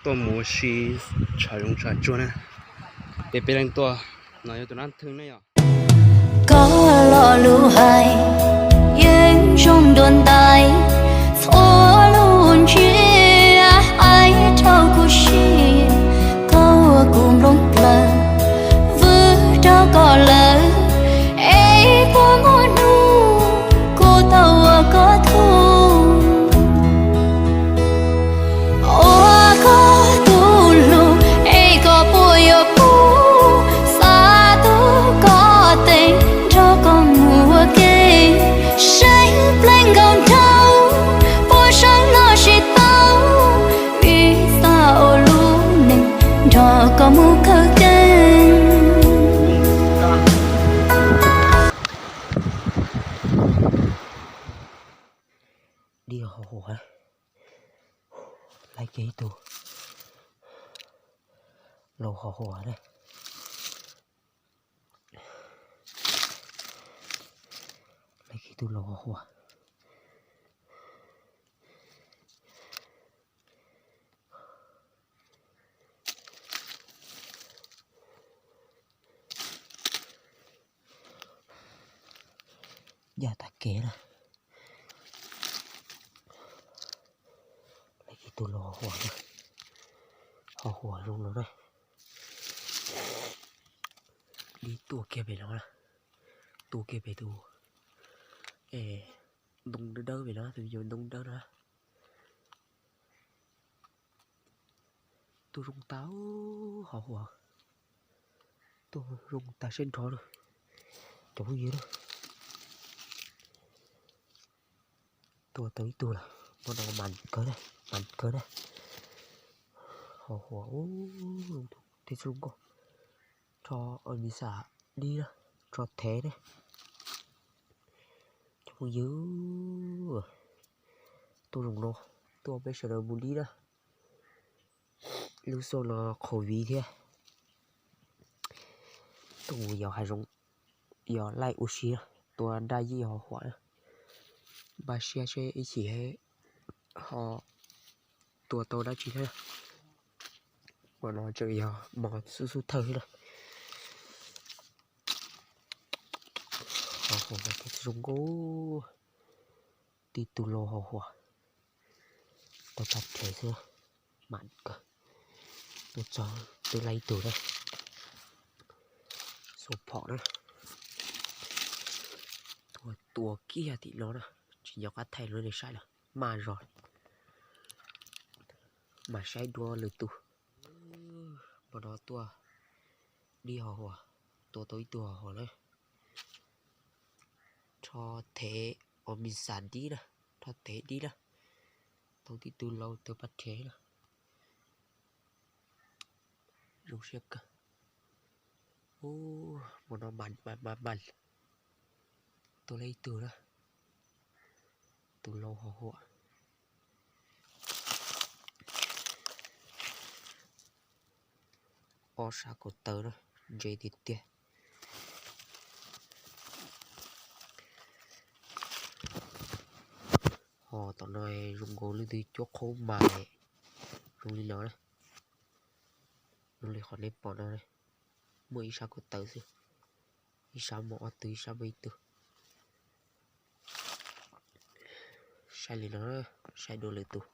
Tuaj mus ua si tshav zoov tshav tsuag na. Peb peb leeg tuaj, no yog tus Nab Thwj ne yom. Koj lo lus hais yeej zoo dua ntais, txhua lus ntsiab hais rau kuv siab. Koj ua kuv nplooj plawv, vwm rau koj lawm, es puas muaj hnub kuv tau ua koj tug. Ua koj tug lug es koj puas yuav pub, xa tuaj koj tes nrog koj mus ua ke, saib pleev nkaus nraug, puas sawv los tsis tau, vim xav ua lub neej nrog koj mus kawg kev. Dib hos huas, laij kiag ib tug laus hos huas na. Laij kiag ib tug laus hos huas. Ncaj tag kev na. Laij kiag tus laus hos huas na. Hos huas zoo no na. Dib tuaj kiag pem no na. Tuaj kiag pem tus ntoo dawb dawb pem no, tus me nyuam ntoo dawb no. Tuaj zoo tas hos huas. Tuaj zoo tas siab nrho na. Cov phooj ywg na. Tua tau ib tug lawm, hmo no mas kawg na, mas kawg na. Hos huas, tej txuj nkauj, rho ua mis xam dib na, rho thev na. Cov phooj ywg, tuaj zoo no, tuaj peb sawv daws mus dib na. Lub xyoo no qhauv viv thiab, tuaj mus yos hav zoov, yos laij ua si, tua daj yij hos huas na. Npaj siab seb ib chim ho tua tau dab tsi thiab. Hmo no tseem yog hmo xub xub thawj xwb na. Hos huas mas zoo nkauj, tib tug laus hos huas, tau pab rhev xwb, mam kawg. Tuaj txog twb laij ib tug na, xub phom na. Tuaj tua kiag tim no na, tsis nco qab thaij rau nej saib lawm, maj zog. Mas saib dua lwm tus. Hmo no tuaj dib hos huas, tua tau ib tug hos huas na. Rho thev ua mis xam dib na, rho thev dib na. Tau tib tug laus tau pab rhev na. Zoo siab kawg. Hmo no mas mas mas, tua tau ib tug na, tus laus hos huas. Ob sab ko taw na, ntse tiag tiag. Ho tom no zoo nkaus leej twg cuab qhaub mas zoo li no na. Zoo li qhov nej pom no, muaj ib sab ko taw xwb, ib sab muaj ob tug, ib sab muaj ib tug. Saib li no, saib dua lwm tus.